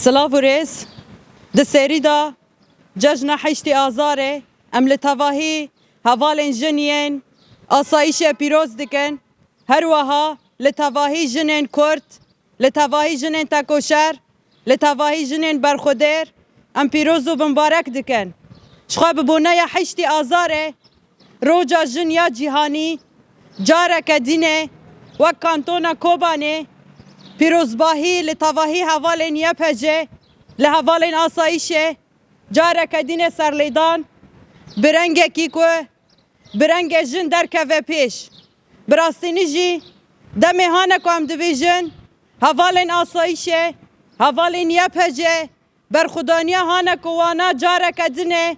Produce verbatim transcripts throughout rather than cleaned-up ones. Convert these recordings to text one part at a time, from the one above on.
Silav û rêz. Di serî de cejna heştê Azarê em li tevahî hevalên jin yên asayîşê pîroz dikin. Her wiha li tevahî jinên Kurd, li tevahî jinên tekoşer, li tevahî jinên berxwedêr em pîroz û bimbarek dikin. Ji xwe bi boneya heştê Azarê, Roja Jin ya Cîhanî, careke dîne wek Kantona Kobanê pîrozbahî li tevahî hevalên Y P C, li hevalên asayîşê careke dîne serlêdan, bi rengekî ku bi rengê jin derkeve pêş. Bi rastînî jî demê hane ku em dibêjin, hevalên asayîşê, hevalên Y P C, berxwedaniya hane ku wana careke din e,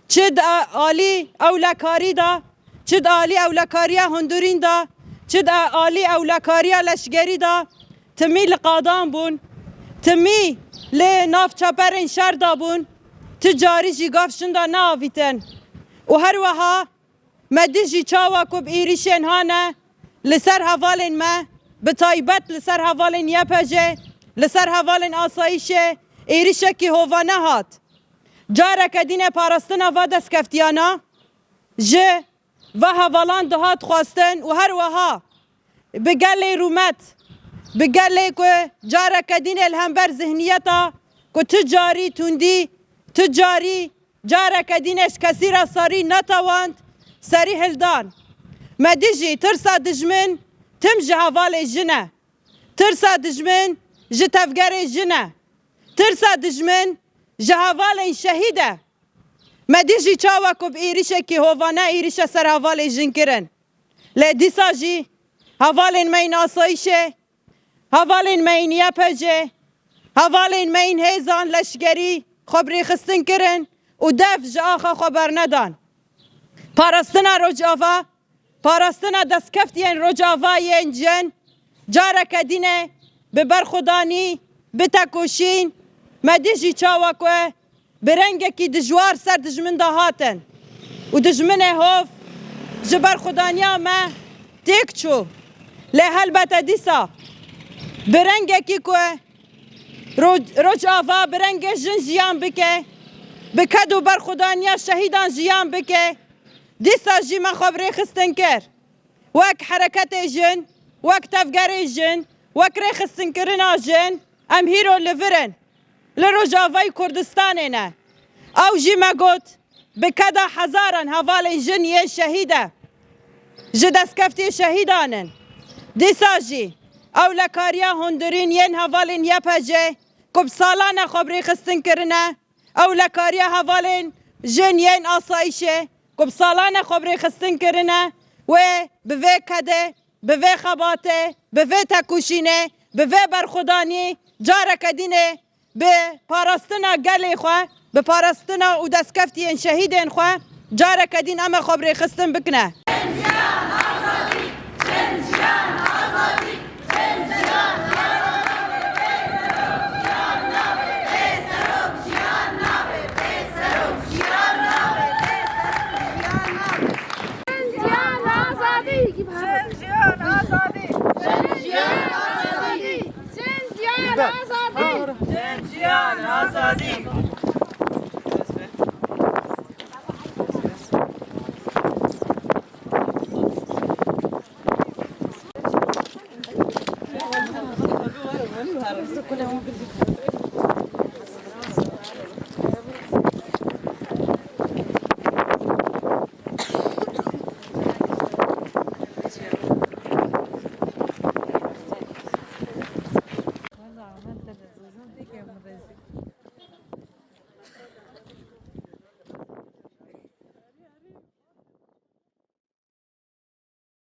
çi di alî ewlekarî de, çi di alî ewlekariya hundirîn de, çi di alî ewlekariya leşgerî de, timî li qadan bûn, timî li nav çeperên şer de bûn, ti carî jî gav şinda neavîtin. Û her wiha me dijî çawa ku bi êrîşên hane li ser hevalên me, bi taybet li ser hevalên Y P C, li ser hevalên asayîşê êrîşekî hovane hat. Careke dîne parastina va destkeftiyana ji va hevalan dihat xwestin û her wiha bi gelê rûmet, bi gelê ku careke dîne li hember zihniyeta ku tu carî tundî, tu carî careke dîne ji kesî re serî netewand, serî hildan. Me dijî tirsa dijmin tim ji hevalê jin e. Tirsa dijmin ji tevgerê jin e. Tirsa dijmin ji hevalên şehîd e. Me dijî çawa ku bi êrîşekî hovane êrîşe ser hevalê jin kirin. Lê dîsa jî hevalên me yên asayîşê, hevalên me yên Y P C, hevalên me yên hêzan leşgerî xwe bi rêxistin kirin û dev ji axa xwe bernedan. Parastina Rojava, parastina destkeftiyên Rojava yên cin careke dîne bi berxwedanî, bi tekoşîn, me dijî çawa ku bi rengekî dijwar ser dijmin de hatin û dijminê hov ji berxwedaniya me têk çû. Lê helbete dîsa bi rengekî ku Ro-, Rojava bi rengê jin jiyan bike, bi ked û berxwedaniya şehîdan jiyan bike, dîsa jî me xwe bi rêxistin kir. Wek hereketê jin, wek tevgerê jin, wek rêxistinkirina jin, em hîro li vir in. Li Rojavayê Kurdistanê ne. Ew jî me got, bi keda hezaran hevalên jin yên şehîd e. Ji destkeftiyê şehîdan in. Dîsa jî ewlekariya hundirîn yên hevalên Y P C ku bi salan e xwe bi rêxistin kirine, ewlekariya hevalên jin yên asayîşê ku bi salan e xwe bi rêxistin kirine, wê bi vê kedê, bi vê xebatê, bi vê tekoşînê, bi vê berxwedanî careke dînê bi parastina gelê xwe, bi parastina û destkeftiyên şehîdên xwe careke dîn em ê xwe bi rêxistin bikine. Jiyan azadî! Jiyan azadî! Jin jiyan azadî! Jin jiyan azadî! Jin jiyan azadî!